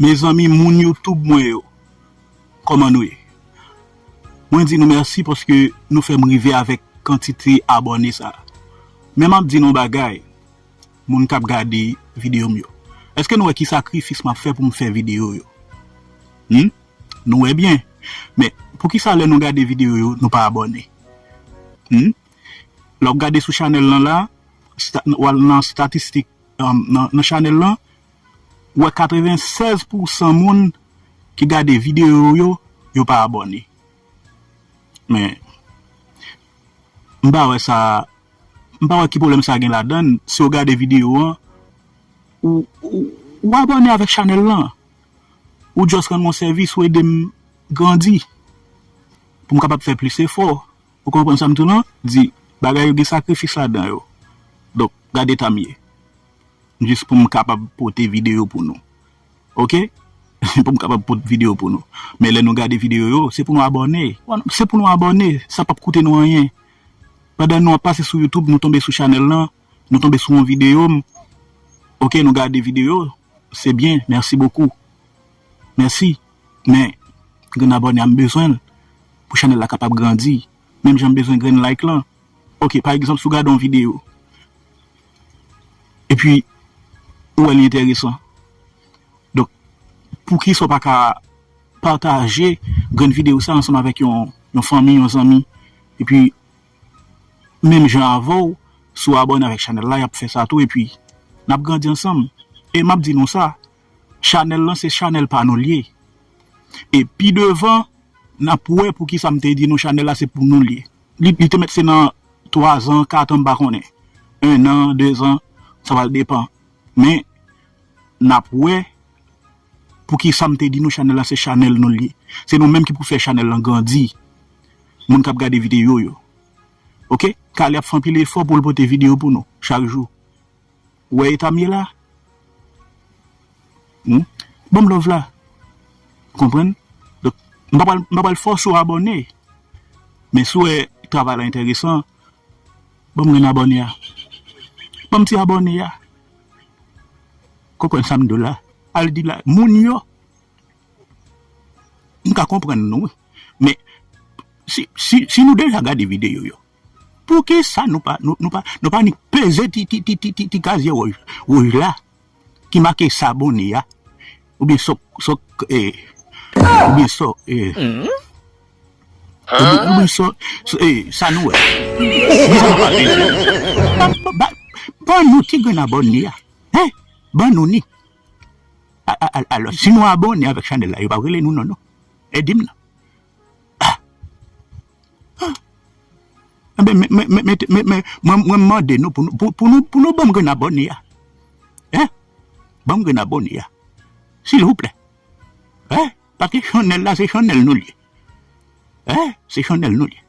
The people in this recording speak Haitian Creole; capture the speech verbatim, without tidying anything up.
Mezanmi, moun YouTube mwen yo, kòman nou ye? Mwen di nou mèsi paske nou fè m rive avèk kantite abòne sa. Men m ap di nou bagay, moun k ap gade videyo m yo. Èske nou wè ki sakrifis m ap fè pou m fè videyo yo? Hmm? Nou wè byen. Men, poukisa lè nou gade videyo yo, nou pa abòne? Hmm? Lè w gade sou chanèl lan la, sta- w al nan statistik, um, nan, nan chanèl lan, ou wè katrevennsèz pousan moun ki gade videyo yo, yo pa abòne. Men, m pa wè sa, m pa wè ki pwoblèm sa gen ladan l. Si w gade videyo an, ou, ou, ou abòne avèk chanèl lan. Ou just rann mwen sèvis, ou ede m grandi. Pou m kapab fè plis efò. Ou konprann sa m di w lan? Di, bagay yo gen sakrifis ladan yo. Donk, gade ta m ye. Jis pou m kapab pote videyo pou nou. Oke? Pou m kapab pote videyo pou nou. Men lè nou gade videyo yo, se pou nou abòne. Se pou nou abòne. Sa p ap koute nou anyen. Pandan nou ap pase sou YouTube, nou tonbe sou chanèl lan, nou tonbe sou yon videyo m. Oke, nou gade videyo, se byen, mèsi bokou. Mèsi. Men, grenn abòne a m bezwen l pou chanèl la kapab grandi. Menm jan m bezwen grenn like lan. Oke, pa egzanp, si w gade yon videyo, epi ou wè li enteresan. Donk, poukisa w pa ka pataje grenn videyo sa ansanm avèk yon, yon fanmi, yon zanmi? Epi, menm jan avè w, si w abòne avèk chanèl la, y ap fè sa tou, epi n ap grandi ansanm. E m ap di nou sa, chanèl lan se chanèl pa nou l ye. E pi devan, n ap wè poukisa m te di nou chanèl la se pou nou l ye. Li, li te mèt se nan twa zan, kat an, m pa konnen. En an, de zan, sa pral depann. Men, n ap wè poukisa m te di nou chanèl la se chanèl nou l ye. Se nou menm ki pou fè chanèl lan grandi. Moun k ap gade videyo yo. Oke? Kale ap fè anpil efò pou l pote videyo pou nou, chak jou. Ou wè eta m ye la? Hmm? Ban m love la. Ou konprann? Donk, m pa pral, m pa pral fòse w abòne. Men si w wè travay la enteresan, ban m grenn abòne a. Ban m ti abòne a. Konprann sa m di w la? Al di la, moun yo, m ka konprann nou, wi. Men, si, si, si nou deja gade videyo yo, poukisa nou pa, nou, nou pa, nou pa nik peze ti, ti, ti, ti, ti, ti kazye wòj, wòj la, ki make s'abonner a? Oubyen sok, sok, eh, oubyen sok, eh, oubyen, oubyen sok, sok, eh, sa nou wè. Oubyen sa nou pa peze. Ba, ba, ban nou ti grenn abòne a. Hein? Ban nou ni. A, a, a, alò, si nou abòne avèk chanèl la, yo pa rele nou non, non. Ede m non. Ah. Ah. Enben, men, men, men, men, men, men, mwen, mwen mande nou pou nou, pou, pou nou, pou nou ban m grenn abòne a. Hein? Ban m grenn abòne a. Silvouplè. Hein? Paske chanèl la, se chanèl nou l ye. Hein? Se chanèl nou l ye.